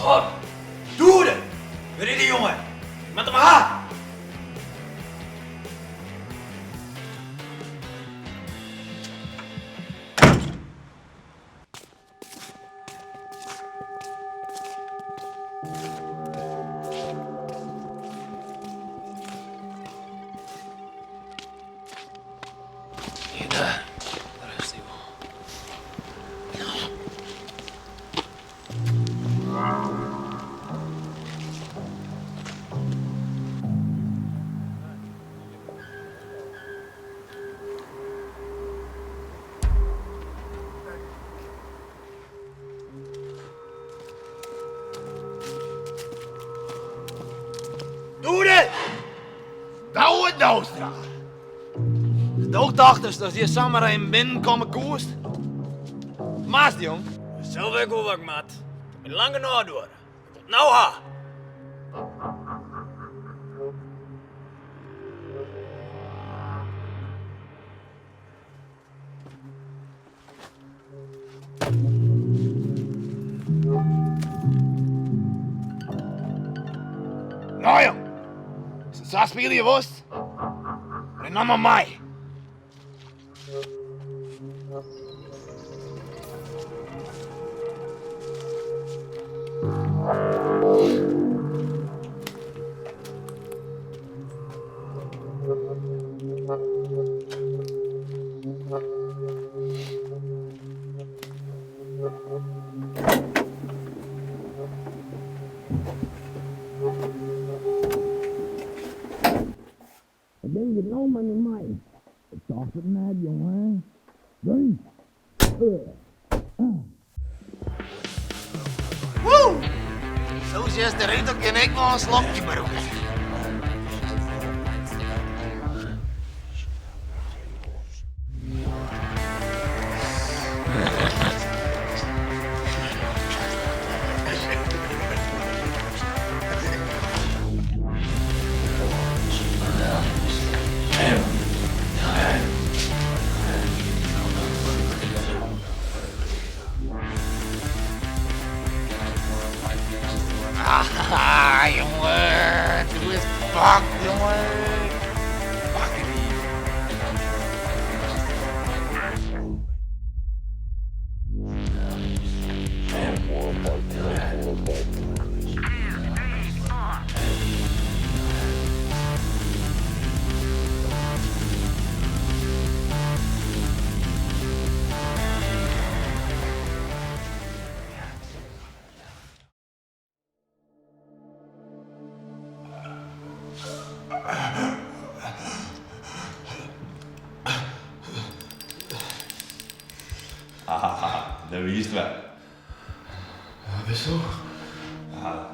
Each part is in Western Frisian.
Kom, Doede! Wêr is dy jonge? Ik moat him ha! Doede! Douwe Douwstra! Do tochtest datst hjir samar even binnenkomme koest? Moatst, jong. Sels wit ik wol wat ik moat. It hat my lang genôch duorre. Ik wol it no ha. No jong, ast it sa spylje wolst, rin dan mar mei. Wat bin je no mei my mei? Ik tocht it net, jonge. Gun. Woe! Zo sjochst derút, dan kin ik wol in slokje brûke. Ah, jonge, doe is pak, jonge. Pak die. Haha, dêr wiest wer. Wa bisto?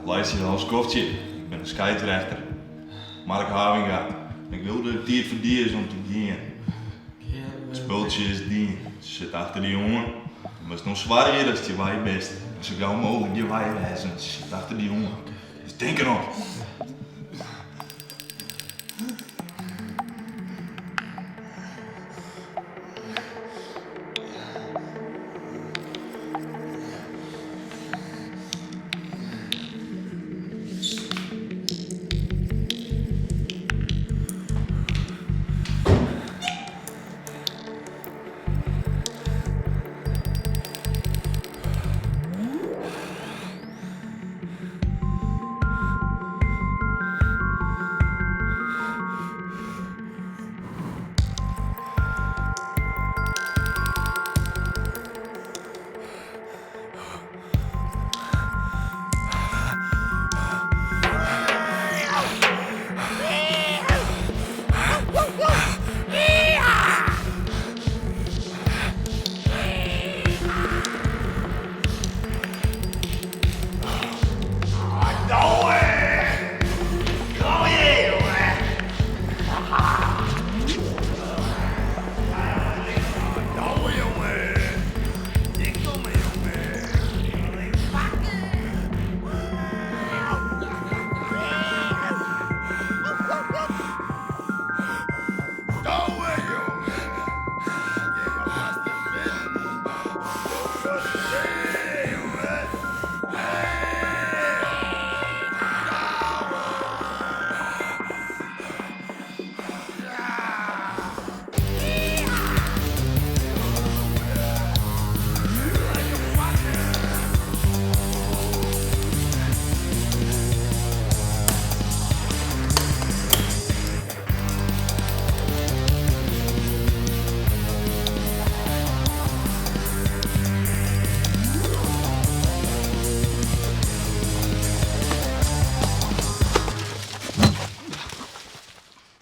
Laitsje al in skoftsje. Ik bin de skeidsrechter. Mark Havinga. Ik leau dat it tiid foar dy is om te gean. It spultsje is dien. Se sitte achter dy oan. Do moatst no soargje datst hjirwei bist. En sa gau mooglik hjirwei wêze, want se sitte achter dy oan. Dus tink derom.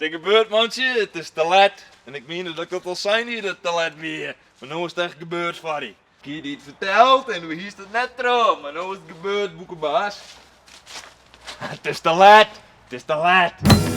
It is gebeurd, mantsje. It is te let. En ik miende dat ik dat al sein hie dat it te let wie. Mar no is it echt gebeurd foar dy. Ik hie dy it ferteld en doe hiest it net troch. Mar no is it gebeurd, boekebaas. It is te let. It is te let.